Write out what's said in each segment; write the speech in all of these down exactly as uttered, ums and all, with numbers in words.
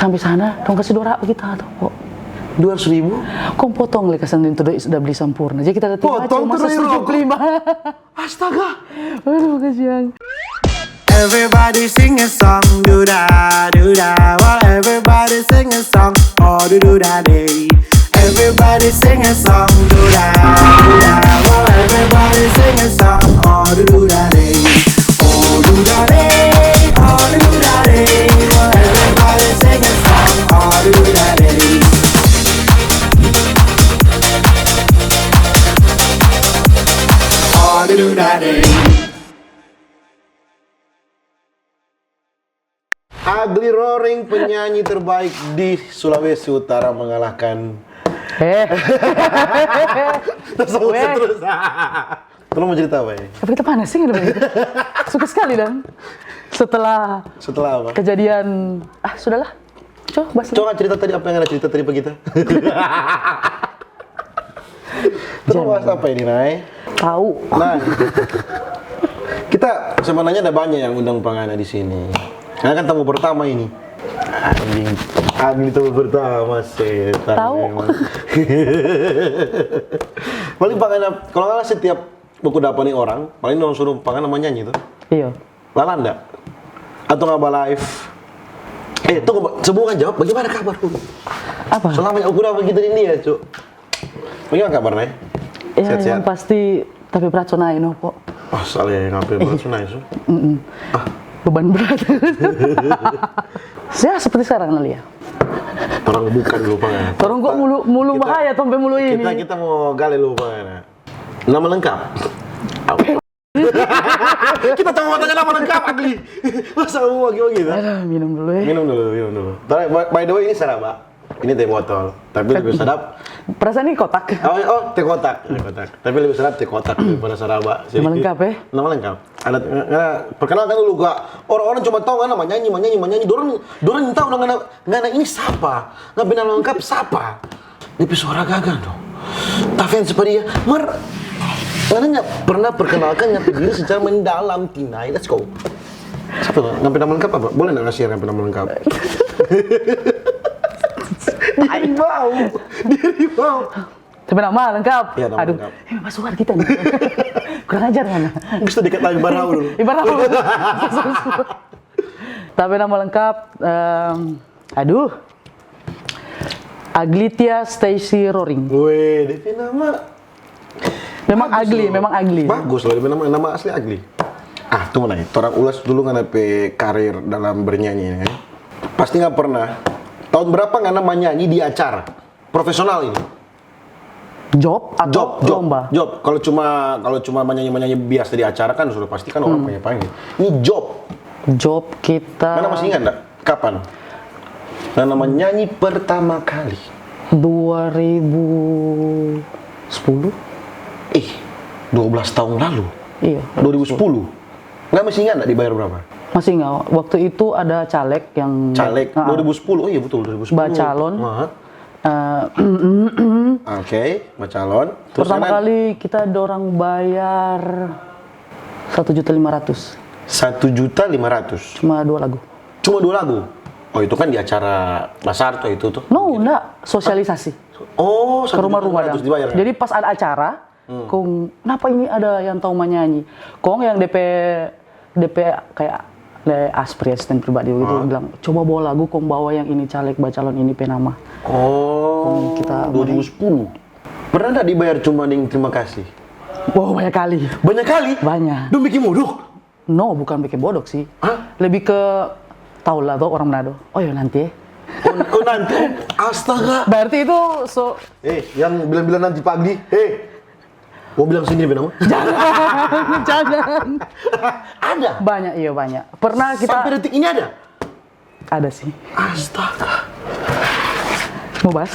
Sampe sana, dong kasi dua ratus kita tu, kong. Dua ratus ribu? Kong potong lei, kasiang deng tu doi sudah bli sampurna. Jadi kita ada tim Potong cuma tu doi seratus tujuh puluh lima. Astaga. Aduh, kasiang. Everybody sing a song, do da do da. While everybody sing a song, oh do do da day. Everybody sing a song, do da do da. While everybody sing a song, oh do do da day. Oh do da day, oh do do da day. While everybody sing a song, oh do do da day. Oh do do da day. Ugly Roaring, penyanyi terbaik di Sulawesi Utara, mengalahkan Eh, tersebut Weh. Terus. Tolong mau cerita apa ya? Tapi kita panas sih, suka sekali dong. Setelah Setelah apa? Kejadian, ah, sudahlah. Coba bahas. Coba cerita tadi, apa yang ada cerita tadi apa kita? Terus bahas apa ini, Nay? Tahu. Nah, kita sebenarnya ada banyak yang undang pa ngana di sini. Karena kan tamu pertama ini. Anjing, Agli tamu pertama, setan. Tahu. Memang. Paling pa ngana, kalau ngana setiap baku dapa ni orang, paling dong suruh pa ngana manyanyi tu. Iya. Lalanda. Atau ngana ba live. Eh, tunggu, sebelum ngana jawab, bagaimana kabar dulu? Apa? Selama aku dapa kita di India, Cuk. Bagaimana kabar, Nay? Ya, Sehat-sehat? Yang pasti tapi berat so naik, no, kok. Oh, salah ya, ngapain berat so naik, so? Mm-mm. Beban berat. Saya seperti sekarang, Nalia. Orang bukan lupa ya. Orang kok mulu, mulu Kita- bahaya sampai mulu ini. Kita kita mau gali lupa ya. Nama lengkap. Kita cuma mau tanya nama lengkap, Agli. Masa mau bagi-bagi, tak? Aduh, minum dulu ya. Minum dulu, minum dulu. Tapi, by by the way, ini saraba. Ini teh botol. Tapi lebih sedap. Perasaan ini kotak. Oh, oh, teh kotak. Teh kotak. Tapi lebih sedap teh kotak daripada saraba. Nama lengkap, eh? Nama lengkap. Ada, ngana perkenalkan dulu, gua. Orang-orang cuma tahu ngana manyanyi, manyanyi, manyanyi. Dorang, dorang tahu ngana, ngana ini sapa? Ngana pe nama lengkap sapa? Depe suara gaga dong. Ta fans pa dia. Mar, ngana nya pernah perkenalkan ngana pe diri secara mendalam, Tinai. Let's go. Sapa, ngana pe nama lengkap apa? Boleh nggak ngasih ngana pe nama lengkap? Diri mau. Diri mau. Tapi nama lengkap. Iya, nama Aduh, lengkap. Eh, masuk kita nih. Kurang ajar mana? Bisa dekat lagi barau dulu. Ibarat apa? Tapi nama lengkap, em, aduh. Aglitia Stacy Roring. Weh, depe nama Memang bagus ugly, loh. Memang ugly. Bagus loh, depe nama, nama asli Agli. Ah, tunggu, Nay, torang ulas dulu ngana pe karir dalam bernyanyi ini, kan? Pasti ngana pernah. Tahun berapa ngana manyanyi di acara profesional ini? Job atau Job, job, lomba? Job. Kalau cuma, kalau cuma manyanyi-manyanyi biasa di acara kan sudah pasti kan orang Hmm. panggil-panggil. Ini job. Job kita. Ngana masih ingat nggak? Kapan? Ngana manyanyi pertama kali? Dua ribu sepuluh. Ih, dua belas tahun lalu. Iya. Dua ribu sepuluh. Ngana masih ingat nggak dibayar berapa? Masih ingat. Waktu itu ada caleg yang Caleg Ah, ah. dua ribu sepuluh. Oh iya, betul, dua ribu sepuluh. Bacalon. Aha. Eh, Oke, bacalon. Terus Pertama ngana kali kita dorang bayar satu juta lima ratus. Satu juta lima ratus. Cuma dua lagu. Cuma dua lagu. Oh, itu kan di acara basar tuh itu tuh. No, enggak. Sosialisasi. Oh, Ke rumah-rumah satu juta lima ratus dong. Dibayar, kan? Jadi pas ada acara, kong, kenapa ini ada yang tahu manyanyi? Kong yang depe, depe kayak le Aspri, asisten pribadi gitu, bilang, "Coba bawa lagu, kong bawa yang ini caleg bacalon ini pe nama." Oh, Kita dua ribu sepuluh. Pernah nggak dibayar cuma deng terima kasih? Wow, banyak kali. Banyak kali? Banyak. Dong bikin modok? No, bukan bikin bodok sih. Hah? Lebih ke, tau lah tuh orang Manado. Oh ya nanti ya. Oh, oh, nanti. Astaga. Berarti itu so Eh, yang bilang-bilang nanti pagi. Eh, mau bilang sendiri nama? Jangan. Ada. Banyak, iya banyak. Pernah kita Sampai detik ini ada. Ada sih. Astaga. Mau bahas?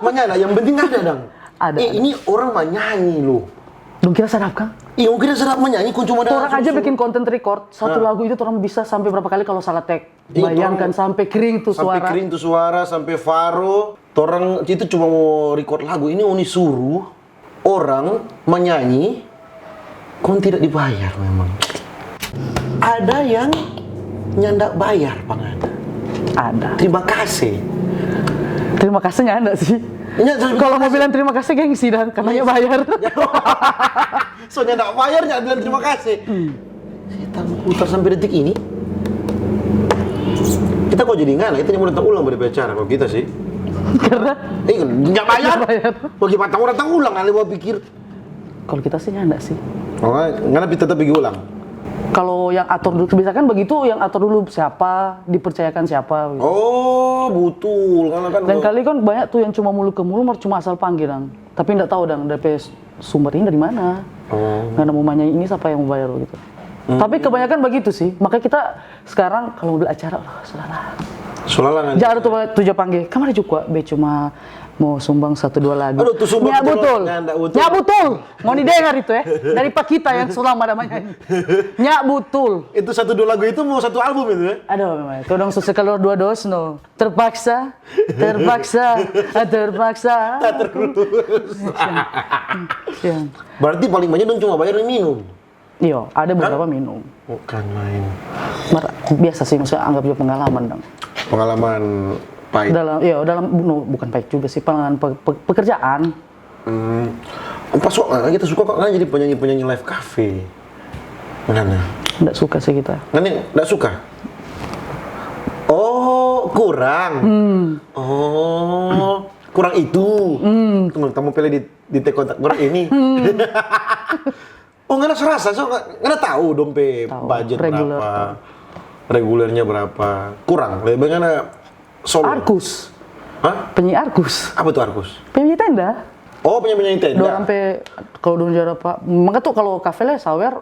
Makanya yang penting ada dong. Ada, Eh, ada. Ini orang manyanyi loh. Dong kira sadap kan? Ih, mungkin sedap menyanyi, kok cuma ada Orang aja susu. Bikin konten record, satu Ah. Lagu itu orang bisa sampai berapa kali kalau salah take. Iya, Bayangkan orang sampai kering tuh Sampai suara. Kering tuh suara, sampai faro. Orang itu cuma mau record lagu. Ini uni suruh orang menyanyi, kong tidak dibayar memang. Ada yang nyanda bayar pangana. Ada. Terima kasih. Terima kasih nggak ada sih. Nggak, terima Kalau mau bilang terima kasih gengsi dong, karena nggak bayar. Soalnya nggak bayar, nggak bilang terima kasih. Setan putar sampai detik ini. Kita kok jadi ngana, kita ini mau datang ulang pada acara kalau kita sih. Karena Eh, nggak bayar. Nggak bayar. Bagaimana orang datang ulang, ale mau pikir. Kalau kita sih nggak ada sih. Oh, ngana tetap pergi ulang. Kalau yang atur dulu, kebiasaan begitu, yang atur dulu siapa, dipercayakan siapa. Gitu. Oh, betul. Karena kan Dan kali kan banyak tuh yang cuma mulut ke mulut, cuma asal panggil dong. Tapi nggak tahu dong, D P sumber ini dari mana. Oh. Nggak mau nanya ini siapa yang mau bayar gitu. Tapi kebanyakan begitu sih. Makanya kita sekarang kalau mau beli acara, oh, sudahlah. Sulalangan. Jangan tuh tujuh panggil. Kemarin juga, be cuma mau sumbang satu dua lagu. Aduh, tuh sumbang Nyak satu dua betul. lagu. Nyak, ndak betul. Nyak betul. Mau didengar itu ya. Dari Pak kita yang selama namanya. Nyak betul. Itu satu dua lagu itu mau satu album itu ya? Aduh, memang. Tuh dong, sukses keluar dua dos, no. Terpaksa, terpaksa, ah, terpaksa. Tak terus. Ya. Berarti paling banyak dong cuma bayar minum. Iyo, ada beberapa minum. Bukan main. Mar- biasa sih, maksudnya anggap juga pengalaman dong. Pengalaman pahit. Dalam, iya, dalam, no, bukan pahit juga sih, pengalaman pe- pe- pekerjaan. Hmm. Pas kok ngana kita suka kok ngana jadi penyanyi-penyanyi live cafe. Ngana. Nggak suka sih kita. Ngana nggak suka? Oh, kurang. Oh, kurang itu. Tunggu, kamu pilih di di kontak kurang ini. Oh, ngana serasa, so, ngana tahu dong pe Tahu, budget reguler. Berapa, regulernya berapa, kurang, lebih ngana solo. Arkus. Hah? Penyanyi Arkus. Apa tuh Arkus? Penyanyi tenda. Oh, penyanyi tenda. Dua sampai kalau dong juara apa? Maka tuh kalau kafe lah sawer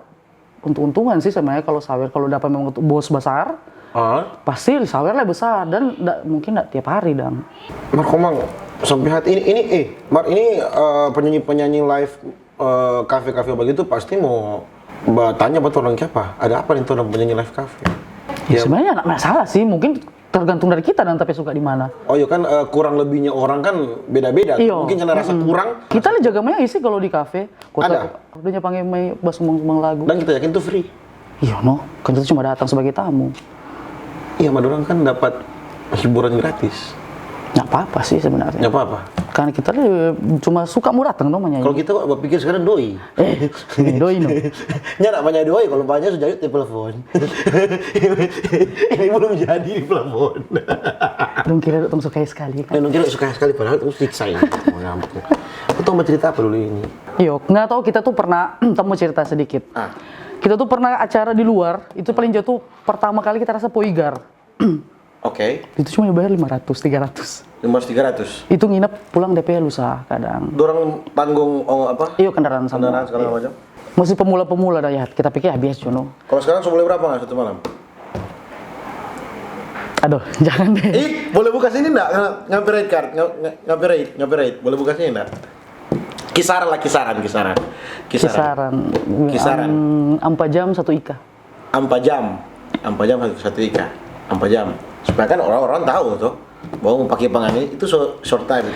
untung-untungan sih sebenarnya kalau sawer kalau dapat memang tuh bos besar, Ah, pasti sawer lah besar dan nggak, mungkin nggak tiap hari dong. Mar komang sampai hati ini ini eh Mar ini eh, penyanyi-penyanyi live eh, kafe-kafe begitu pasti mau bertanya apa tuh orang siapa? Ada apa nih tuh orang penyanyi live cafe? Ya, sebenarnya nggak masalah sih, mungkin tergantung dari kita dan tapi suka di mana. Oh iya kan eh, kurang lebihnya orang kan beda-beda. Iyo. Mungkin karena rasa kurang. Kita lah jaga mai isi kalau di kafe. Kota Ada. Waktunya panggil mai bas ngomong lagu. Dan kita yakin tuh free. Iya no, kan kita cuma datang sebagai tamu. Iya, mar dorang kan dapat hiburan gratis. Nggak apa-apa sih sebenarnya. Nggak apa-apa. Karena kita le- cuma suka mau datang dong menyanyi. Kalau kita berpikir sekarang doi. Eh, doi no. Nyanda banyak doi, kalau banyak sudah yuk telepon. Ini belum jadi di telepon. Dong kira dong suka sekali kan. Eh, mungkin suka sekali padahal terus siksa ini. Mau ngampun. Aku tahu mau cerita apa dulu ini? Yo, nggak tahu kita tuh pernah, kita mau cerita sedikit. Ah. Kita tuh pernah acara di luar, itu paling jauh tuh pertama kali kita rasa poigar. Oke. Itu cuma dibayar lima ratus, tiga ratus. Lima ratus tiga ratus. Itu nginep pulang D P lusa kadang. Dorang tanggung oh, apa? Iyo kendaraan sama. Kendaraan segala macam. Masih pemula-pemula dah ya, kita pikir ya biasa cuno. Kalau sekarang so boleh berapa nggak satu malam? Aduh, jangan deh. Ih, boleh buka sini nggak? Nggak copyright card, nggak copyright, nggak copyright. Boleh buka sini nggak? Kisaran lah, kisaran, kisaran. Kisaran. Kisaran. Am- Ampa jam satu ika. Ampa jam, ampa jam satu, satu ika, ampa jam. Supaya kan orang-orang tahu tuh bahwa mau pakai pangan ini itu so- short time.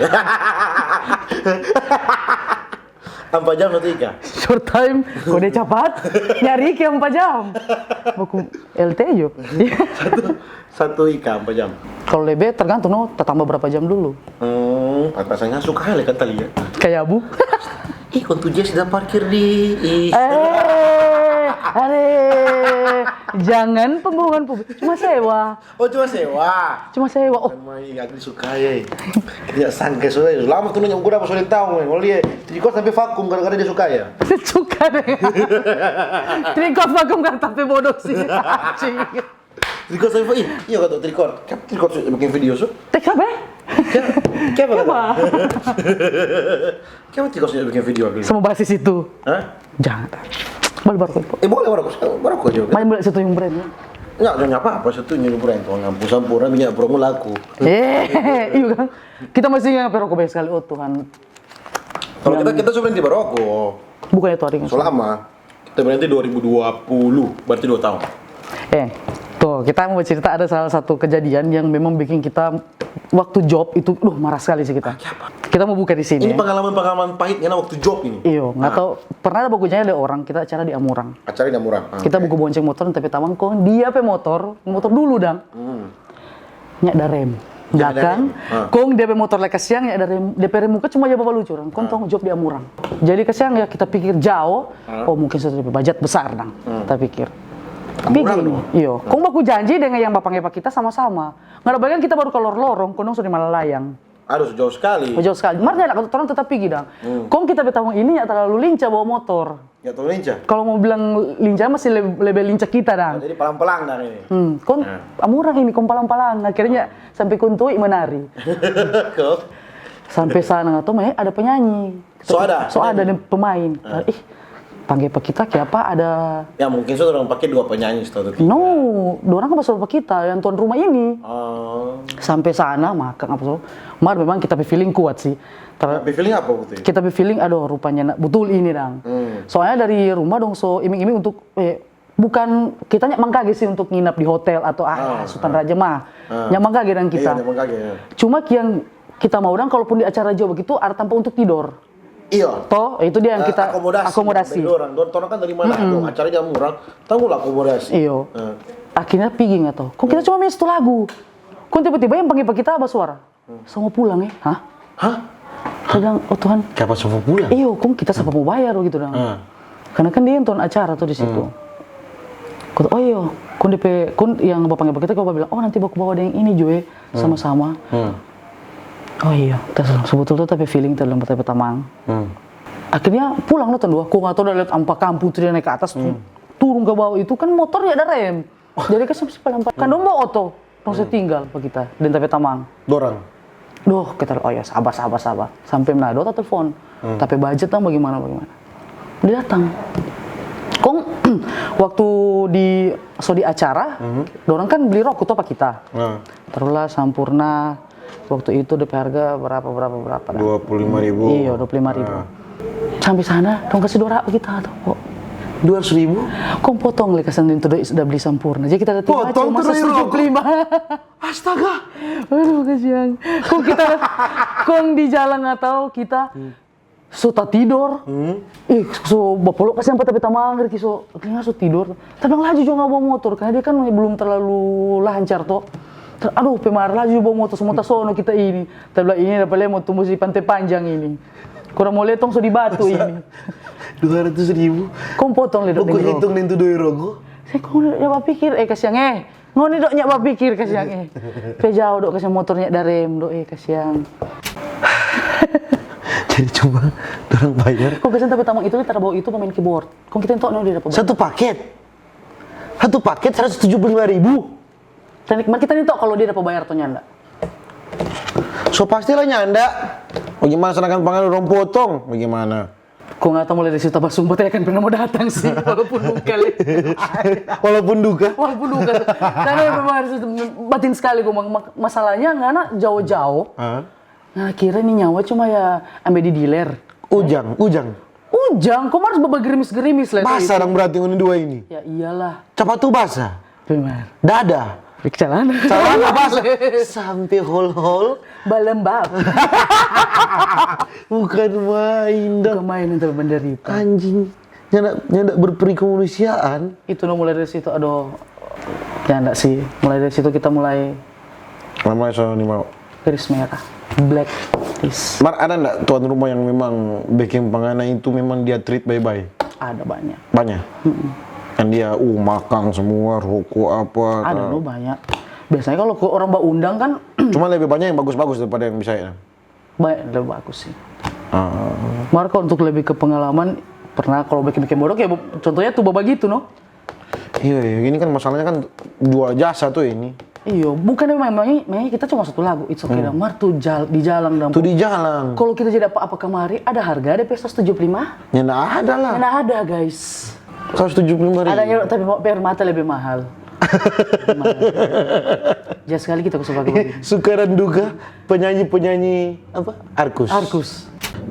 Ampa jam satu ika. Short time, kode capat, nyari ke ampa jam. Buku L T jo. Satu ika ampa jam. Kalau lebih tergantung no, tambah berapa jam dulu. Hmm, rasanya suka kali kan tadi ya. Kayak bu. Ih, kontu Jess sudah parkir di. Ih. Eh, are, jangan pembohongan publik. Cuma sewa. Oh, cuma sewa. Cuma sewa. Oh, Mai aku suka ya. Tidak sangka sudah. Lama tuh nanya ukur apa sudah tahu ya. Mau lihat. Jadi kau sampai vakum gara-gara dia suka ya. Suka deh. Trikot vakum kan tapi bodoh sih. Anjing. Jadi kau sampai ih, iya kata trikot. Kan trikot sudah bikin video su. Teka be? Siapa kata? Siapa trikot sudah bikin video dulu? Sama basis itu. Hah? Jangan. Balik baru kau. Eh boleh baru aku, baru aku aja. Main balik situ yang brand. Nggak, nggak apa-apa, satu nyuruh brand tuh, ngampus sampurna, minyak promo laku. Eh, iya kan? Kita masih ingat perokok banyak sekali. Oh Tuhan. Kalau kita, kita sudah berhenti baroko. Bukannya itu hari So lama. Kita berhenti dua ribu dua puluh, berarti dua tahun. Eh, tuh kita mau cerita ada salah satu kejadian yang memang bikin kita waktu job itu, duh marah sekali sih kita. Kita mau buka di sini. Ini pengalaman-pengalaman pahitnya waktu job ini. Iyo, nggak tahu pernah ada bakunya ada orang kita acara di Amurang. Acara di Amurang. Ah, Kita oke. Buku bonceng motor, tapi tamang kong dia pe motor, motor dulu dang. Hmm. Nya ada rem. Belakang, kong dia pe motor lei kasiang, nya ada rem. Dia pe rem muka cuma ja babalucu orang. Kong tong jop di amurang. Jadi kasiang ya kita pikir jao, oh mungkin sudah dia pe bajat besar dang. Kita pikir. Pigi ni. Iyo. Kong baku janji dengan yang bapangge pa kita sama-sama. Ngana bayangkan kita baru kaluar lorong, kong dong so di Malalayang. Aduh, jauh sekali. Jauh sekali. Mar nyanda, torang tetap pigi dang. Kong kita pe tamang ini nya talalu linca bawa motor. Ya, terlalu linca. Kalau mau bilang linca masih lebe, lebe linca kita dang. Oh, jadi palang-palang dang ini. Hmm, kong amurang ini, kong palang-palang. Akhirnya sampe kong toi menari. Kong? Sampe sana, nggak tahu, eh, ada penyanyi. So ada penyanyi? So ada deng pemain. Ih, pangge pa kita, kiapa ada. Ya, mungkin so dorang pake dua penyanyi, satu atau tiga. No, dorang kan basuru pa kita, yang tuan rumah ini. Oh. Sampe sana, makang apa so. Mar memang kita pe feeling kuat sih. Ter- Tapi feeling apa waktu itu? Kita pe feeling, aduh, rupanya na-, betul ini dang. Soalnya dari rumah dong so iming-iming untuk, eh, bukan, kita nya mangkage sih untuk nginap di hotel atau, ah, Sultan Raja mah. Nya mangkage dang kita. Iya, nya mangkage, ya. Cuma yang kita mau dang, kalaupun di acara jao begitu, ada tampa untuk tidor. Iya. Toh, itu dia yang kita akomodasi. Akomodasi. Dari orang. Dong, torang kan dari mana? Aduh, acara jam orang, tanggulah akomodasi. Iyo. Akhirnya pigi nggak toh. Kong kita cuma main satu lagu. Kong tiba-tiba yang pangge pa kita basuara. So mo pulang, eh? Hah? Hah? Kita bilang, "Oh Tuhan." Kiapa so mo pulang? Iyo, kong kita sapa mo bayar, gitu dang. Karena kan dia yang tuan acara tuh di situ. Kata, "Oh iyo," kong depe, kong yang bapangge pa kita, kong bilang, "Oh, nanti baku bawa deng ini jo, eh, sama-sama." Oh iyo, kita bilang, sebetulnya tapi feeling terlalu tapi tamang. Akhirnya pulang lo tong dua, kong atau udah lihat ampa kampung tuh dia naik ke atas, tu-, turun ke bawah itu kan motornya ada rem. Jadi kan sampai palang-palang. Kan dong bawa oto, dong se tinggal pa kita, deng tapi tamang. Dorang? Duh, kita, "Oh ya, sabar, sabar, sabar." Sampe Manado ta telepon. Tapi budget dang bagimana, bagimana. Dia datang. Kong, waktu di, so di acara, dorang kan beli roko to pa kita. Taruhlah Sampoerna, waktu itu depe harga berapa, berapa, berapa dang? Dua puluh lima ribu. Iyo, dua puluh lima ribu. Sampe sana, dong kasi dua ratus kita to, kong. Dua ratus ribu? Kong potong lei kasiang deng tu doi sudah beli Sampoerna. Jadi kita ada tiga cuma seratus tujuh puluh lima. Astaga. Aduh, kasiang. Kong kita, kong di jalan nggak tahu kita so tatidor. Ih, so bapolok kasiang pa tapi tamang, Riki so, kayaknya so tidor. Tapi laju jo nggak bawa motor, karena dia kan belum terlalu lancar to. Aduh, pemar laju bawa motor, semua tasono kita ini. Tapi ini dapa lei mo tumbu si Pante Panjang ini. Kurang mo letong so di batu ini. Dua ratus ribu. Kong potong lei deng roko. Kong hitung deng tu doi roko. Saya kong ya bapikir, eh, kasiang, eh. Ngoni dok nya bapikir kasiang, eh. Pe jao dok kasiang motornya darem dok, eh, kasiang. Jadi cuma dorang bayar. Kong kasiang tapi tamang itu, dia tara bawa itu pemain keyboard. Kong kita yang tahu, no, dia dapat. Satu paket? Satu paket seratus tujuh puluh lima ribu. Tadi, mar kita nih tahu kalau dia dapat bayar atau nyanda. So pastilah nyanda. Bagaimana sedangkan pangan orang potong? Bagaimana? Kong atau mulai dari situ basumbat ya kan pernah mau datang sih, walaupun duka le. Walaupun duka? Walaupun duka. Karena memang harus batin sekali, kong ma-, masalahnya ngana jauh-jauh. Nah, kira nih nyawa cuma ya ambil di dealer. Ujang, ujang. Ujang, kong harus babagerimis-gerimis le. Basah dang berarti ngoni dua ini. Ya iyalah. Capa tu basah? Benar. Dada. Celana. Celana basah. Sampe hol-hol. Balembab. Bukan main dong. Bukan main untuk menderita. Anjing. Nyanda, nyanda berperi kemanusiaan. Itu no mulai dari situ, aduh. Nyanda sih. Mulai dari situ kita mulai. Namanya sono ni mau. Garis merah. Black list. Mar, ada ndak tuan rumah yang memang bikin pangana itu memang dia treat bae-bae? Ada banyak. Banyak? Yang dia, uh, makang semua, roko apa. Ada no banyak. Biasanya kalau orang baundang kan. Cuma lebih banyak yang bagus-bagus daripada yang bisa ya? Banyak lebih bagus sih. Mar, untuk lebih ke pengalaman, pernah kalau bikin-bikin bodok ya, contohnya tuh bagitu no. Iya, iya, ini kan masalahnya kan jual jasa tuh ini. Iyo, bukan memang, memang kita cuma satu lagu, it's okay dang. Mar tuh jal-, di jalan dang. Tuh di jalan. Kalau kita jadi apa-apa kamari, ada harga, ada pesta tujuh puluh lima? Ya ndak ada lah. Ndak ada, guys. Seratus tujuh puluh lima ribu. Ada yang, tapi mau, air mata lebih mahal. Mahal. Jelas sekali kita khusus pakai begini. Suka dan duka penyanyi-penyanyi apa? Arkus. Arkus.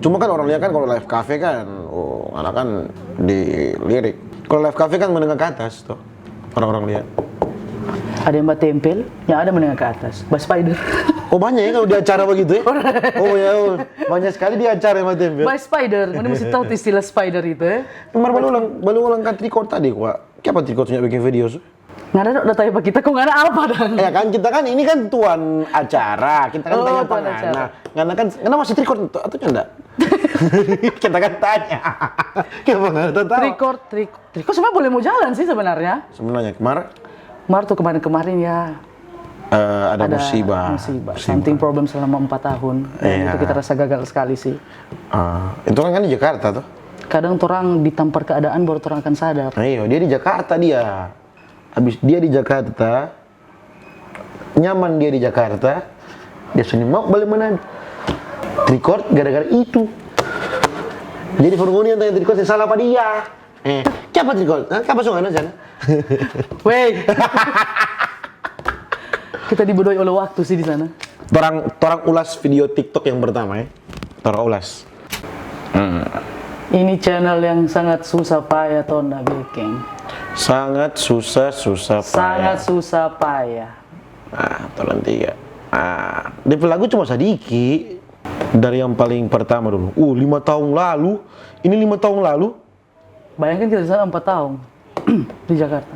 Cuma kan orang lihat kan kalau live cafe kan, oh, anak kan dilirik. Kalau live cafe kan menengah ke atas tuh orang-orang lihat. Ada yang batempel, yang ada menengah ke atas. Ba spider. Oh, banyak ya kalau di acara begitu ya? Oh ya, oh, banyak sekali di acara yang batempel. Ba spider, mana mesti tahu istilah spider itu ya? Kemarin baru ulang, baru ulang kan trikot tadi, Wak. Kiapa trikot punya bikin video su? Ngana dang da tanya pa kita, kong ngana apa dang? Ya kan, kita kan ini kan tuan acara, kita kan Oh, tanya tuan pangana. acara. Ngana kan, ngana masih trikot atau nyanda? Kita kan tanya. Kenapa ngana tak tahu? Trikot, trikot. Trikot sebenarnya boleh mau jalan sih sebenarnya. Sebenarnya kemarin Mar tuh kemarin-kemarin ya eh, ada, ada musibah. musibah. Something problem selama empat tahun. Dan Iya. Itu kita rasa gagal sekali sih. Ah, itu kan, kan di Jakarta tuh. Kadang orang ditampar keadaan baru orang akan sadar. Nah, iya, dia di Jakarta dia. Habis dia di Jakarta, nyaman dia di Jakarta, dia sini mau balik mana? Trikot gara-gara itu. Jadi for ngoni yang tanya trikot, yang salah apa dia? Eh, siapa trikot? Hah? Siapa sungai sana? Weh. Kita dibodohi oleh waktu sih di sana. Torang, torang ulas video TikTok yang pertama ya. Torang ulas. Hmm. Ini channel yang sangat susah payah tong da bikin. Sangat susah, susah payah. Sangat susah payah. Ah, torang tiga. Ah, dia pe lagu cuma sadiki dari yang paling pertama dulu. Uh, lima tahun lalu. Ini lima tahun lalu. Bayangkan kita di sana empat tahun di Jakarta.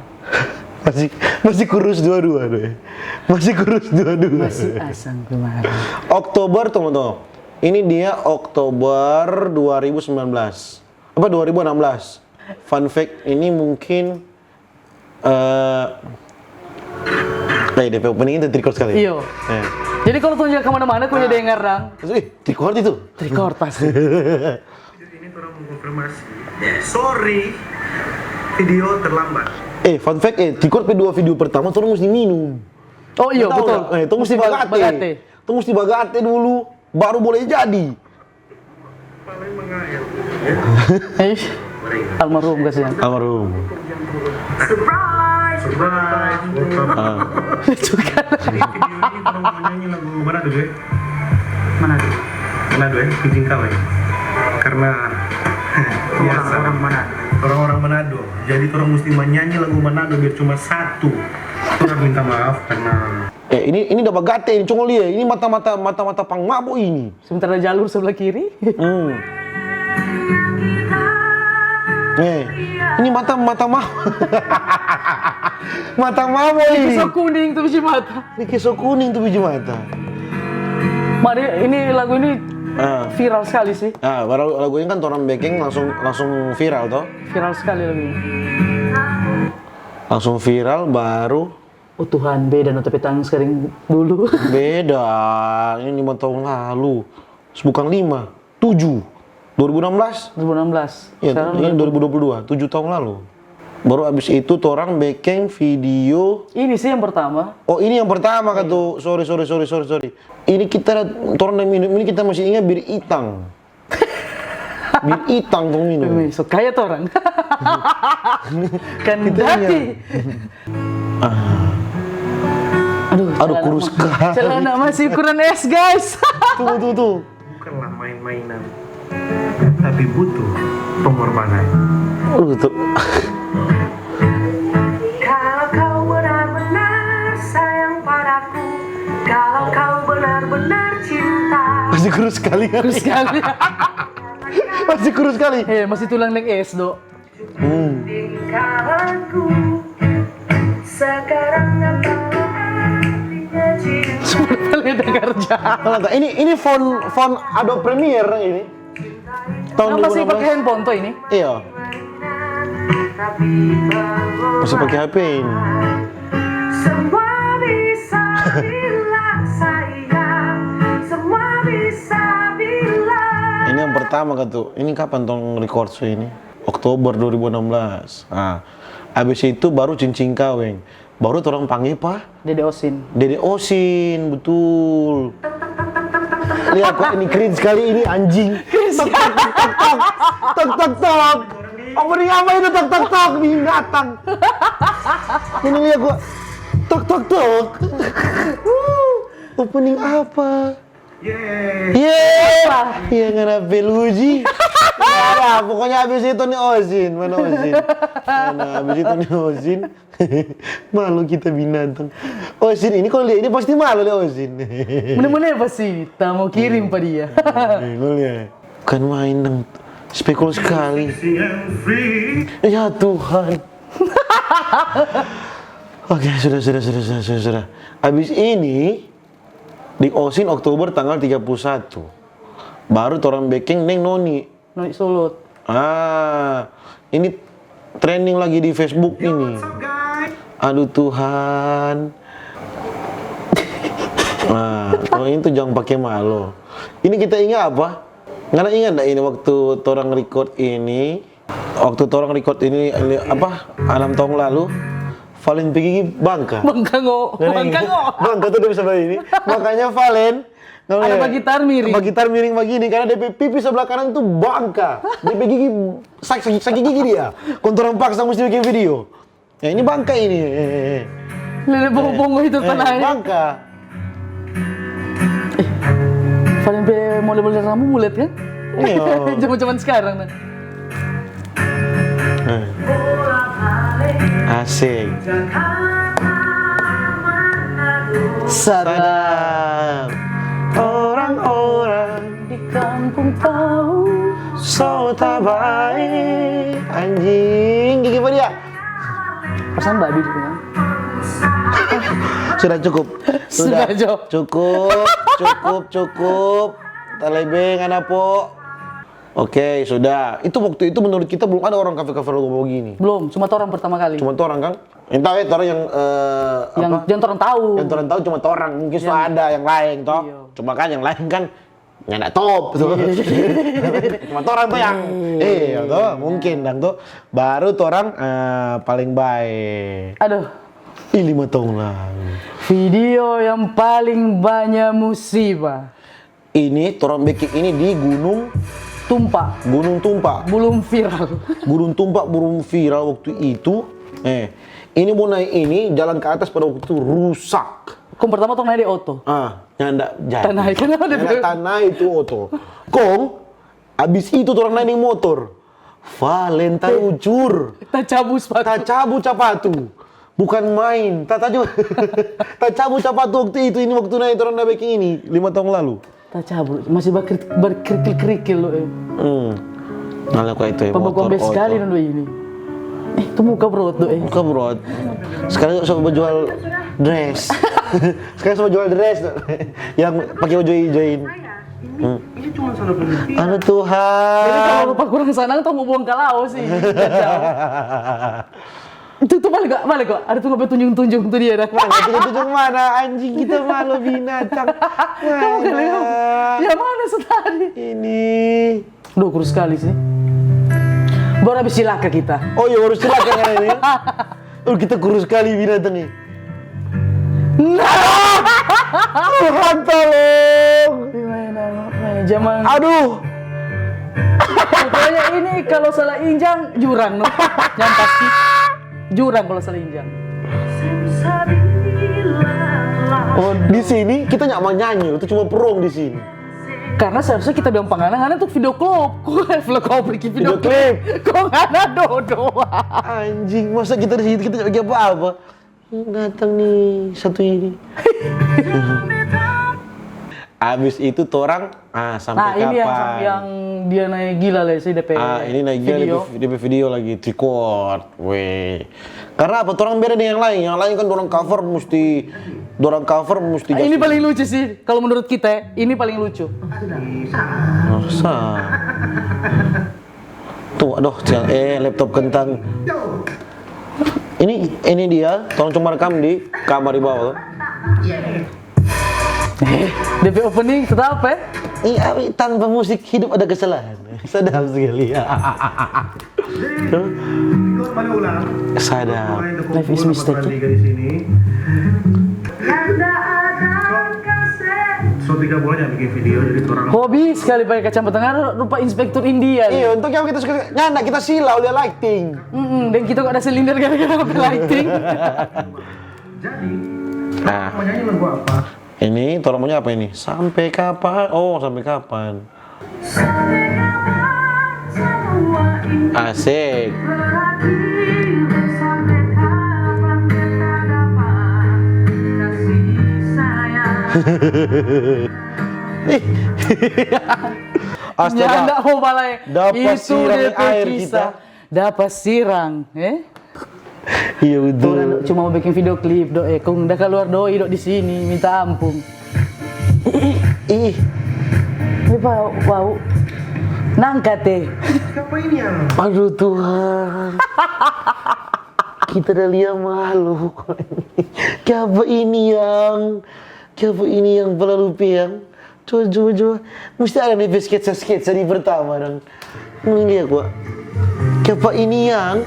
Masih masih kurus dua-dua deh. Masih kurus dua-dua. Masih asam kemarin. Oktober, tunggu, tunggu. Ini dia Oktober dua ribu sembilan belas. Apa dua ribu enam belas? Fun fact, ini mungkin eh eh, D P opening itu trikot sekali. Iyo. Eh. Jadi kalau tunjuk kemana-mana, kau dengar dang. Terus, ih, trikot itu. Trikot pasti. Ini orang mengkonfirmasi. Sorry, video terlambat. Eh, fun fact, eh, trikot pe dua video pertama tuh mesti minum. Oh iya Tahu betul. nggak? Eh, itu mesti bagate. Bagate. Itu mesti bagate dulu, baru boleh jadi. Paling mengayal. Eish, almarhum kasihan. Almarhum. Surprise, surprise. Ah. Itu kan. Video ini orang mau nyanyi lagu mana dulu ya? Mana dulu? Mana dulu ya? Izin kau ya. Karena biasa orang Manado. Orang-orang Manado. Jadi orang mesti menyanyi lagu Manado biar cuma satu. Orang minta maaf karena Eh, ini ini udah bagate ini, congol dia. Ini mata-mata mata-mata pang mabo ini. Sementara jalur sebelah kiri. Hmm. Eh, ini mata mata mabo. Mata mabo ini. So kuning tuh biji mata. Ini kayak so kuning tuh biji mata. Mari, ini lagu ini Ah. Viral sekali sih. Ah, baru lagu ini kan torang bikin langsung langsung viral toh. Viral sekali lagu ini. Langsung viral baru Oh Tuhan, beda no tapi tangan sekering dulu. Beda, ini lima tahun lalu. Bukan lima, tujuh. dua ribu enam belas. dua ribu enam belas. Ya, Sekarang ini dua ribu dua puluh dua, tujuh tahun lalu. Baru abis itu torang bikin video. Ini sih yang pertama. Oh, ini yang pertama kan tuh. Sorry, sorry, sorry, sorry, sorry. Ini kita torang yang minum, ini kita masih ingat bir itang. Bir itang tong minum. Wih, so kaya tuh orang. Kan Kita dati. Ah, Aduh, aduh, celana kurus ma- sekali. Celana masih ukuran S, guys. Tuh, tuh, tuh. Bukanlah main-mainan, tapi butuh pengorbanan. Aduh, tuh. Kalau kau benar-benar sayang padaku, kalau kau benar-benar cinta. Masih kurus sekali kan? Terus sekali. Masih kurus sekali. Eh, masih tulang deng es do. Hmm. Lingkaranku sekarang apa artinya cinta? Sudah balik dengar jalan. Kalau tak, ini ini phone phone Adobe Premiere ini. Tahun Kenapa sih dua ribu enam belas. Pakai handphone tuh ini? Iya. Tapi kalau Masih pakai H P ini. Semua bisa bilang sayang, semua bisa bilang. Ini yang pertama kan tuh. Ini kapan tong record so ini? Oktober dua ribu enam belas. Nah, abis itu baru cincin kaweng. Baru torang panggil pa Dede Osin. Dede Osin, betul. Lihat kok ini cringe sekali ini anjing. Tok tok tok tok. Tok tok tok. Apa nih apa itu tok tok tok binatang. Ini lihat gua. Tok tok tok. Opening apa? Yeay. Iya ngana peluji. Ada, pokoknya abis itu nih Osin, mana Osin? Mana abis itu nih Osin? Malu kita binatang. Osin ini kalau lihat ini pasti malu deh Osin. Mana-mana ya pasti, tak mau kirim pa dia. Nih, lu lihat. Bukan main dong. Spekul sekali. Ya Tuhan. Oke, sudah, sudah, sudah, sudah, sudah, sudah. Abis ini, di Osin Oktober tanggal tiga puluh satu, baru torang beking deng Noni. Noni Solot. Ah, ini trending lagi di Facebook ini. Aduh Tuhan. Nah, oh, itu jangan pakai malu. Ini kita ingat apa? Ngana ingat ndak ini waktu torang record ini? Waktu torang record ini, ini apa, enam tahun lalu, Valen pe gigi bangka. Bangka ngo, bangka ngo. Bangka tuh dia bisa begini. Makanya Valen, ada bagitar miring. Bagitar miring begini, karena dia pe pipi sebelah kanan tuh bangka. Dia pe gigi sakit, sakit, sakit gigi dia. Kong torang paksa musti bikin video. Ya, ini bangka ini. Eh, eh, eh. Lele bongo-bongo itu tanah. Bangka. Eh, Valen pe model-model rambut mulet kan? Iya. Zaman-zaman sekarang nah. Eh. Asik. Sadar. Orang-orang di kampung tahu so tabae. Anjing, gigi apa dia? Perasaan babi gitu kan? Sudah cukup. Sudah, Jo. Cukup, cukup, cukup. Talebe ngana po. Oke, sudah. Itu waktu itu menurut kita belum ada orang cover-cover lagu begini. Belum, cuma torang pertama kali. Cuma torang kan? Entah ya, torang yang, eh, yang, apa? Yang torang tahu. Yang torang tahu cuma torang. Mungkin sudah ada yang lain toh. Iya. Cuma kan yang lain kan nyanda top tuh. Iya. Cuma torang tuh yang, iya tuh, mungkin dang tuh. Baru torang, eh, paling baik. Aduh. Ih, lima tahun lalu. Video yang paling banyak musibah. Ini torang beking ini di Gunung Tumpa. Gunung Tumpa. Belum viral. Gunung Tumpa belum viral waktu itu. Eh, ini mo nae ini jalan ke atas pada waktu itu rusak. Kong pertama tong nae di oto. Ah, nyanda jadi. Tanai, kenapa dia nyanda bilang? Tanai itu oto. Kong, abis itu torang nae deng motor. Valen talucur. Tacabu sapatu. Tacabu sapatu. Bukan main. Ta-, tacabu, tacabu sapatu waktu itu. Ini waktu nae torang da beking ini, lima tahun lalu. Tacabu, masih bakri-, berkerikil-kerikil lo, eh. Hmm. Ngana kok itu, eh, pembakuan motor, bes sekali oto. Dong ini. Eh, itu muka brot do, eh. Muka brot. Sekarang so bajual dress. Sekarang so bajual dress do. Yang pakai baju hijau ini. Hmm. Ini cuma salah berhenti. Aduh Tuhan. Jadi kalau rupa kurang sanang, tong mo buang ka lao sih. Itu tuh balik kok, balik kok. Ada tuh ngapain tunjung-tunjung tuh dia dah. Mana tunjung-tunjung mana? Anjing kita malu binatang. Mana? Ya mana setadi? Ini. Duh, kurus sekali sih. Baru habis cilaka kita. Oh iya, baru cilaka kan ini. Oh, kita kurus sekali binatang nih. Nah. Tuhan tolong. Gimana, eh, zaman. Aduh. Pokoknya ini kalau salah injang, jurang, no. Yang pasti jurang kalau salah injang. Oh, di sini kita nggak mau nyanyi, itu cuma perong di sini. Karena seharusnya kita bilang pangana, ngana tuh video klip. Kok ngana video klip, bikin video klip. Kok ngana dodo? Anjing, masa kita di sini kita nggak bikin apa-apa? Datang nih satu ini. Abis itu torang, ah, sampai kapan? Nah, ini yang, yang dia naik gila lah sih, D P. Ah, ini naik gila, video. D P, D P video lagi, record. Weh. Karena apa? Torang beda dengan yang lain. Yang lain kan dorang cover musti, dorang cover musti. Ah, ini paling lucu sih, kalau menurut kita ya. Ini paling lucu. Masa? Tuh, aduh, sial. Eh, laptop kentang. Ini, ini dia, tolong cuma rekam di kamar di bawah. Eh, D P opening tetap, eh? Ini, abi, tanpa musik hidup ada kesalahan. Sadap sekali. Sadap. Life is mistake. So, tiga bulan yang bikin video, jadi seorang hobi sekali pakai kacamata, ngana rupa inspektur India. Iya, untuk yang kita suka, ngana kita silau, lia lighting. Mm-mm, dan kita kok ada silinder gara-gara pakai lighting. Jadi, nah, mau nyanyi lagu apa? Ini, torang maunya apa ini? Sampai kapan? Oh, sampai kapan? Asik. Astaga. Nyanda ho balai. Dapa sirang air kita. Dapa sirang, eh? Iya, betul. Orang cuma mau bikin video klip do, eh, kong da kaluar doi do di sini, minta ampun. Ih, ih. Ih. Ini bau, bau. Nangka te. Siapa ini yang? Aduh Tuhan. Kita da lia malu. Kiapa ini yang? Kiapa ini yang balalu peang? Coba, coba, coba. Mesti ada nih sketsa-sketsa di pertama dong. Ini dia gua. Kiapa ini yang?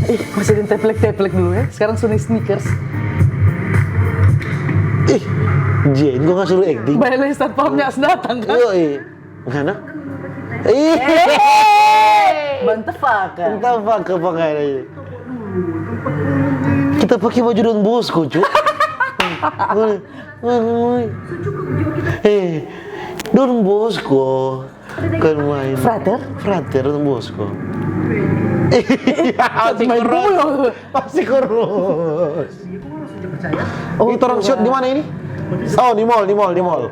Ih, masih ada teplek-teplek dulu ya. Sekarang Sony Sneakers. Ih, Jen, gua nggak suruh acting. Bae lei satpamnya datang kan? Yoi. Mana? Ih. Bantefaka. Bantefaka pakai aja. Kita pakai baju Don Bosco, cu. Woi, woi, woi. Eh, Don Bosco. Kan main. Frater? Frater Don Bosco. Masih main kurus. Puyol. Masih kurus. Oh, ini torang shoot di mana ini? Oh, di mall, di mall, di mall.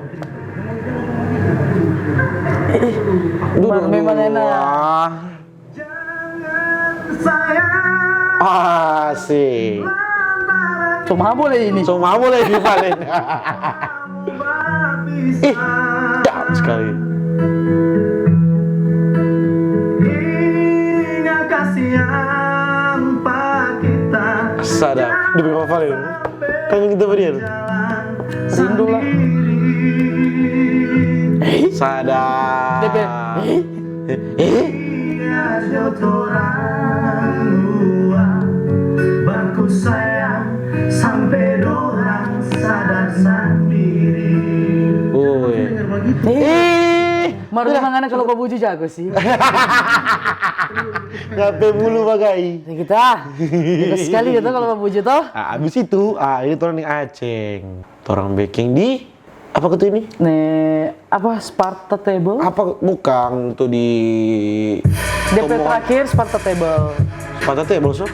Duduk memang dulu. Enak. Asik. So mabo lei ini. So mabo lei ini paling. Ih, cakep sekali. Sadap. Demi Papa Valen. Kangen kita berdua. Rindu lah. Sadap. Depe. Eh? Eh? Iya, jo torang dua baku sayang sampe dorang sadar sandiri. Oi. Eh. Mar memang ngana kalu babuju jago sih. Ngape mulu bagai? Ya kita. Jago sekali gitu kalu babuju toh. Ah, abis itu, ah, ini torang nih aceng. Torang beking di apa tu ini? Ne, apa, Sparta Table? Apa bukang tu di Depe Tomohon? Terakhir Sparta Table. Sparta Table, so?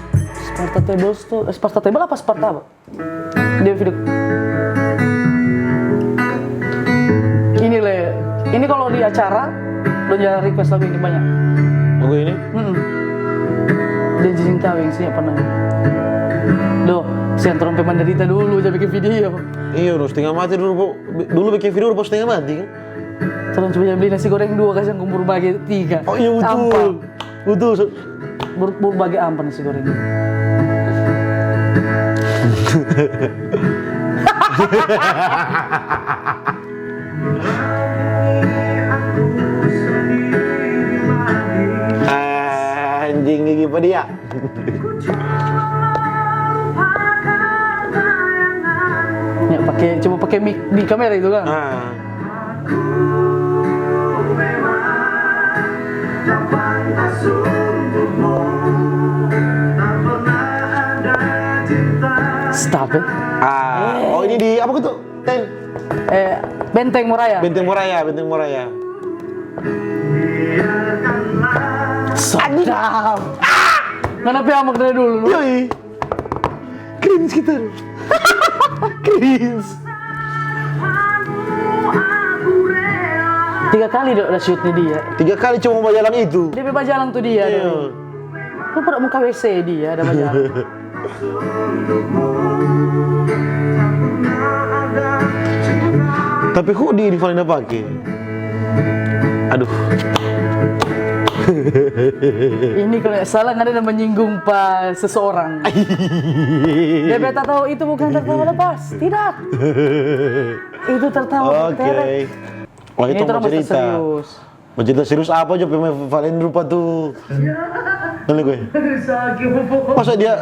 Sparta Table tu, eh, Sparta Table apa Sparta apa? Dia video. Ini le, ini kalau di acara, dong jarang request lagu ini banyak. Lagu ini? Mm-mm. Dia janji kaweng sih, pernah. Doh, siang torang pe menderita dulu, ja bikin video. Iya, udah setengah mati dulu, po. Dulu bikin video udah setengah mati, kan? Torang cuma beli nasi goreng dua, kasang kumpul bage tiga. Oh, iya, betul. Ampa. Betul, so- Bur-, bur bage ampa nasi goreng. Anjing gigi pedia. Ya, pake, coba pake mic di kamera itu kan. Ah. Stop ya. Ah, oh, ini di apa tuh? Ten. Eh, Benteng Moraya. Benteng Moraya, Benteng Moraya. Sedap. Ngana pe amak dari dulu, no? Yoi. Cringe kita. Cringe. Tiga kali do, da shoot ni dia. Tiga kali cuma bajalang itu. Dia pe bajalang tu dia. Iya. Dong. Lu pada muka W C dia ada bajalang. Tapi kok di Rivalina pake? Aduh. Ini kalau nggak salah ada yang menyinggung pa seseorang. Dia beta tahu itu bukan tertawa lepas, tidak. Itu tertawa. Oke. Berterek. Wah, ini itu orang cerita. Serius. Mau cerita serius apa jo, pemain Valen rupa tu. Iya. Nanti gue. Sakit, Bobo. Masa dia,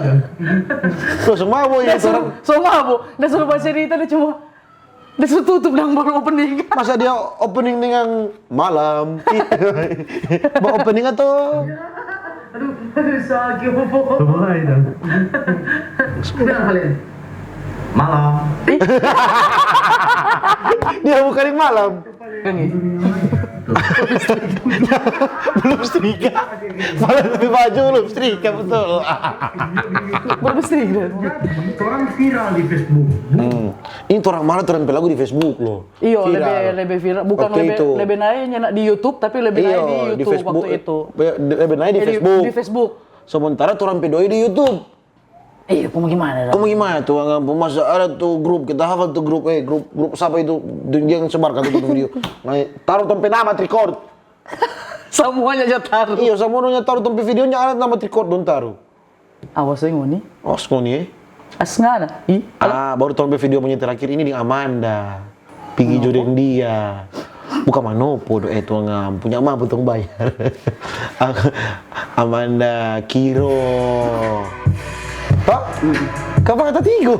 lo semua boy itu orang. So mabo, dia suruh baca cerita, dia cuma, dia suruh tutup dong baru opening. Masa dia opening dengan malam? Mau opening atau? Aduh, aduh, sakit, Bobo. Mulai dong. Udah, Valen. Malam. Dia bukan yang malam. Yang ini. Belum setrika. Malah lebih maju belum setrika, betul. Belum setrika. Orang viral di Facebook. Hmm. Ini orang mana orang pe lagu di Facebook loh. Iyo, viral. Lebih, lebih viral. Bukan waktu lebih, itu. Lebih naiknya nak di YouTube, tapi lebih naik di YouTube waktu itu. Lebih naik di Facebook. Di Facebook. Sementara orang pe doi di YouTube. Eh, kong bagimana dang? Kong bagimana tu, Wang Ampu? Masa ada tu grup, kita hafal tu grup, eh, grup, grup sapa itu, dong yang sebarkan tu video. Nah, taru tong pe nama Trikot. Samuanya ja taru. Iyo, samua dong ja taru, tong pe videonya ada nama Trikot dong taru. Awas, eh, ngoni. Awas ngoni, eh. As ngana, ih. Ah, baru tong pe video punya terakhir ini deng Amanda. Pigi jo deng dia. Bukan manopo do, eh, tuang am, punya ama butong bayar. Amanda Kiro. Pak, kapan kata tigo?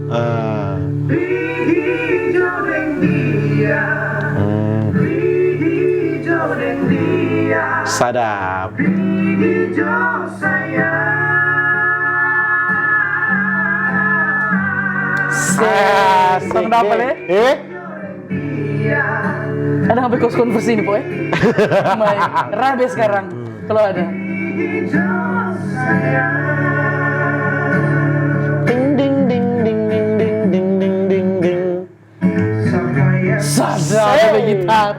Ah. Pigi jo deng dia. Hmm. Pigi jo deng dia. Sadap. Pigi jo. Asik, dapa, eh? Eh? Ada sampai kos konversi ini, Poe. Mai, rabe sekarang, kalau ada. Ding, ding, ding, ding. Sada ada gitar.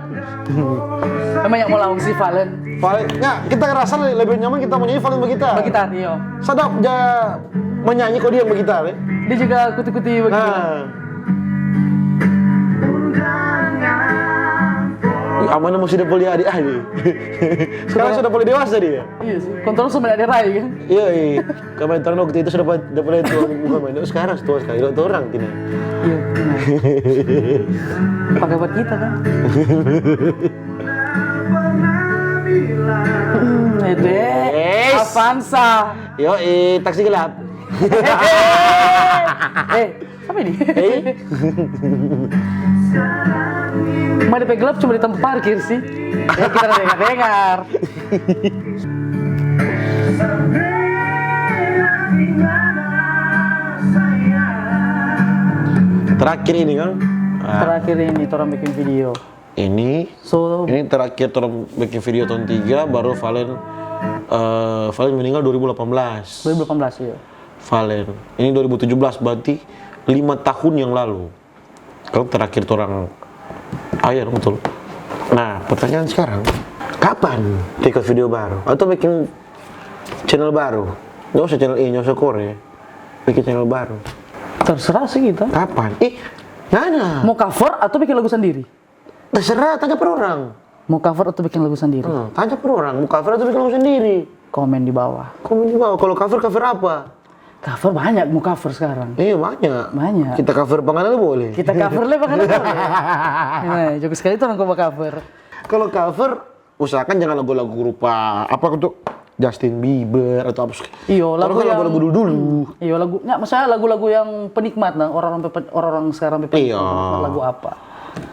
Memang yang mau lawan si Valen. Valen, ya, kita ngerasa le-, lebih nyaman kita mau nyanyi Valen begitar. Begitar, iyo. Sadap ja menyanyi kok dia begitar, ya. Dia juga kuti-kuti begitu. Nah. Ih, aman masih udah boleh adik aja. Sekarang sudah boleh dewasa dia. Iya sih. Kontrol sama adik Rai kan. Iya, iya. Kemarin terang waktu itu sudah pa-, sudah pernah itu bukan main. Sekarang tua sekali, dua orang kini. Iya, benar. Pakai buat kita kan. Hmm, itu, eh. Yes. Avanza. Yo, eh, taksi gelap. Eh, apa ini? Eh? Mah depe gelap cuma di tempat parkir sih. Ya, kita dengar-dengar. Terakhir ini kan? Ah. Terakhir ini, torang bikin video. Ini, so, ini terakhir torang bikin video tahun tiga, baru Valen, eh, Valen meninggal dua ribu delapan belas. Dua ribu delapan belas, iya. Valen. Ini dua ribu tujuh belas, berarti lima tahun yang lalu. Kalau terakhir torang, ah, iya dong, betul. Nah, pertanyaan sekarang, kapan bikin video baru? Atau bikin channel baru? Nggak usah channel ini, nggak usah Korea. Bikin channel baru. Terserah sih kita. Kapan? Ih, nana. Mau cover atau bikin lagu sendiri? Terserah, tanya per orang. Mau cover atau bikin lagu sendiri? Hmm, tanya per orang, mau cover atau bikin lagu sendiri? Komen di bawah. Komen di bawah. Kalau cover, cover apa? Cover banyak, mau cover sekarang. Iya, banyak. Banyak. Kita cover Panganal boleh. Kita cover le Panganal boleh. Nah, jago sekali tuh orang cover. Kalau cover, usahakan jangan lagu-lagu rupa apa tuh? Justin Bieber atau apa sih? Iyo, lagu, lagu-lagu dulu-dulu. Iyo, lagu, nggak, maksudnya lagu-lagu yang penikmat, nah, orang-orang pe-, orang-orang sekarang pe-, penikmat. Iyo. Lagu apa?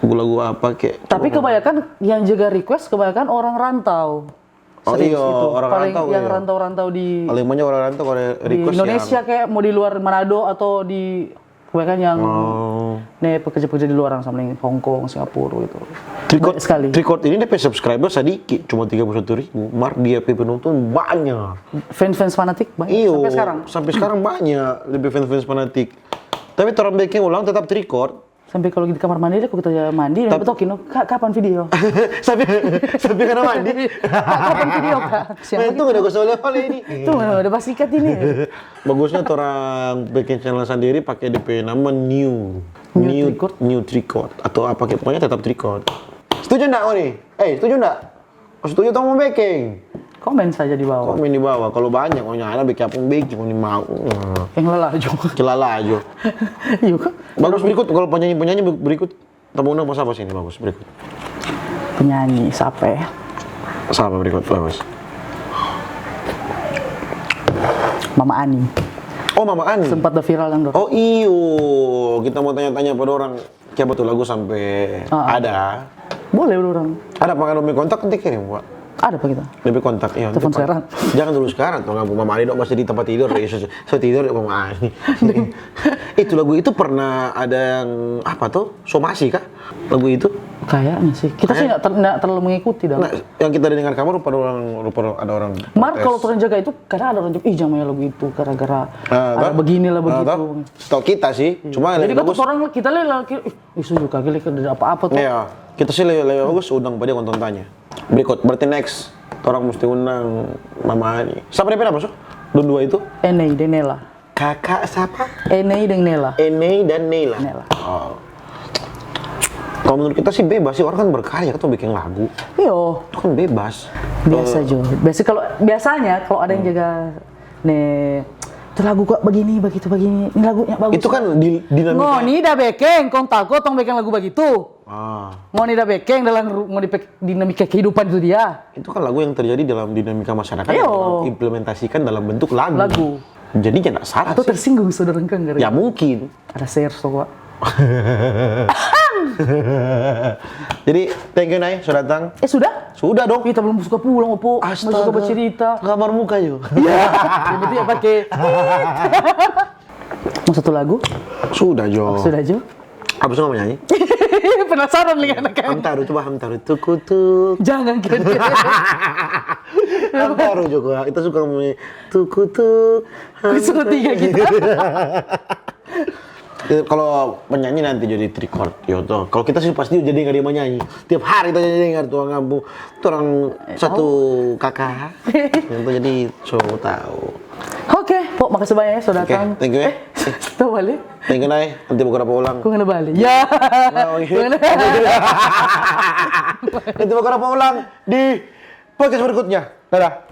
Lagu-lagu apa, kayak. Tapi kebanyakan yang juga request, kebanyakan orang rantau. Oh, sering iyo, itu. Orang paling rantau, yang iyo. Rantau-rantau di, paling banyak orang rantau kalau di request Indonesia yang kayak mau di luar Manado atau di, kebanyakan yang, oh, ne pekerja-pekerja di luar, yang sama Hong Kong, Singapura gitu. Trikot, banyak sekali. Trikot ini depe subscriber sadiki, cuma tiga puluh satu ribu. Mar dia pe penonton banyak. Fans-fans fanatik banyak. Iyo, sampai sekarang. Sampai sekarang banyak lebih fans-fans fanatik. Tapi torang bikin ulang tetap Trikot. Sampai kalau di kamar mandi, aku kita mandi, tapi betokin, "No, ka-, kapan video?" Sampai, sampai karena mandi. "Ka-, kapan video, Kak?" Siang. Nah, itu begitu. Udah gosok oleh ini. Tuh, udah basikat ini. Bagusnya torang bikin channel sendiri pakai depe nama New. New Trikot. New Trikot. Atau apa, pokoknya tetap Trikot. Setuju ndak, Oni? Eh, setuju ndak? Setuju tong mo beking? Komen saja di bawah. Komen di bawah. Kalau banyak, oh, nyana beking apa mo beking, ngoni mau. Yang lalajo. Celala aja. Iya, kan? Bagus, berikut. Kalau penyanyi-penyanyi ber-, berikut, kita mau undang sapa sini, bagus, berikut. Penyanyi, sapa ya? Sapa berikut, bagus? Mama Ani. Oh, Mama Ani. Sempat ada viral dang, Dor. Oh, iyo. Kita mau tanya-tanya pada orang. Kiapa tu lagu sampe ada? Boleh, orang. Ada apa, kalau mau kontak nanti kirim, Pak. Ada apa kita? Lebih kontak, iya. Telepon sekarang. Jangan dulu sekarang, tuh, ngapa Mama Ani dok masih di tempat tidur, ya, so, so tidur, ya, Mama Ani. Itu lagu itu pernah ada yang, apa tuh, somasi kah? Lagu itu? Kayaknya sih. Kita sih nggak ter-, nggak terlalu mengikuti dah. Nah, yang kita dengar kamu rupa orang, rupa ada orang protes. Mar, kalau orang jaga itu, kadang ada orang jaga, "Ih, jangan main lagu itu, gara-gara ada beginilah, begitu." Setahu kita sih, cuma jadi lebih bagus orang, kita le laki, "Ih, ih, setuju kagak, lek ada apa-apa tuh." Iya, kita sih lebih, lebih bagus undang pada nonton tanya. Berikut, berarti next, orang mesti undang Mama Ani. Siapa dia, apa, so? Dong dua itu? Enei deng Nela. Kakak siapa? Enei deng Nela. Enei dan Neila. Neila. Oh. Kalau menurut kita sih bebas sih, orang kan berkarya, kita bikin lagu. Iyo, Itu kan bebas. biasa jo. Biasa kalau biasanya kalau ada yang jaga nih, itu lagu kok begini, begitu, begini. Ini lagunya bagus. Itu kan di, dinamika. Ngoni da bekeng, kong tako tong bekeng lagu begitu. Ah, Ngoni da bekeng dalam ru- ngoni pe dinamika kehidupan itu dia. itu kan lagu yang terjadi dalam dinamika masyarakat yang Iyo. orang implementasikan dalam bentuk lagu. Lagu. Jadinya nggak salah Atau sih. Tersinggung sudah dengkang gara. Ya mungkin. Ada share so kok. Jadi thank you Nai sudah datang. Eh sudah? Sudah dong. Kita belum suka pulang opo. Masih suka Astaga. Bercerita. Kamar muka yuk. Yang penting ya pakai. Mau satu lagu? Sudah Jo. Sudah Jo. Apa suka menyanyi? Penasaran nih anak kan. Hamtaro, coba Hamtaro. Tukutuk. Jangan kan. Hamtaro juga. Kita suka menyanyi. Tukutuk. Sudah tiga kita. Kalau penyanyi nanti jadi record, yo toh. Kalau kita sih pasti jadi nggak dia menyanyi. Tiap hari kita jadi dengar tuh orang kampung, tuh orang satu kakak. Yang tuh jadi so tahu. Oke, Pok, makasih banyak ya sudah Oke, datang. thank you ya. Tahu balik. Thank you Nai, nanti beberapa ulang. Kau kena balik. Ya. Nah, oke. Nanti beberapa ulang di podcast berikutnya. Dadah.